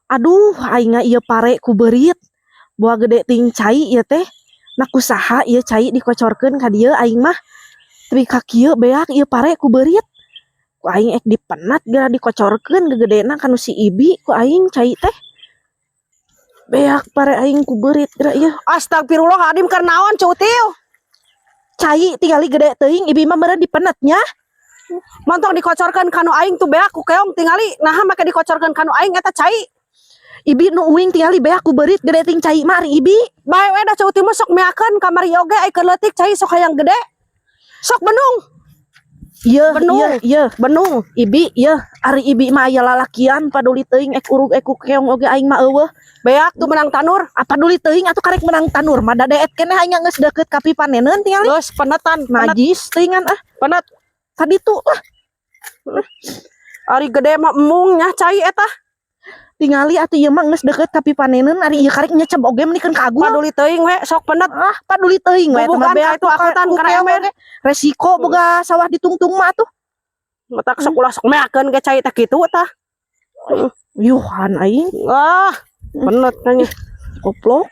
Aduh, aing ieu pare ku beurit. Boa gede ting cai ieu teh. Nah, kusaha ieu cai dikocorkeun ka dieu aing mah. Tapi ka kieu beak ieu pare ku beurit. Ku aing ek dipenat geura dikocorkeun gegedena kanu si Ibi ku aing cai teh. Beak pare aing ku beurit geura ieu. Astagfirullahaladzim, keur naon, Cutil? Cai tingali gede teuing, Ibi mah meureun dipenat nya. Montong dikocorkeun kanu aing tuh beak ku keong tingali. Naha make dikocorkeun kanu aing eta cai? Ibi nu uing tingali beak ku beurit gede ting cai mah ari Ibi. Bae we da Cutil mah sok meakeun kamari oge ai keur leutik cai sok hayang gede. Sok bendung. Ieu. Bendung. Ieu ieu. Bendung. Ibi ieu, ari Ibi mah aya lalakian, paduli teuing ek urug ek ku keong oge aing mah euweuh. Beak tuh menang tanur. Apa duli teuing atuh, karek menang tanur mah da deet keneh aing geus deukeut ka pipaneneun tingali. Geus penetan, penet. Najis teuingan ah. Penet. Tadi tuh lah. Ari gede mah embung nya cai eta. Tingali atuh ieu mah geus deukeut ka pipaneneun, ari ieu karek nyecep oge meunikeun ka agul. Paduli teuing we, sok penet. Ah, paduli teuing we eta mah Bubukan beak ka itu akutan ku kana keong ember. Oge. Resiko boga sawah ditungtung mah atuh. Matak sok ulah sok meakeun ge cai teh kitu tah. Yuhan aing. Ah, penet kayaknya. Goblok.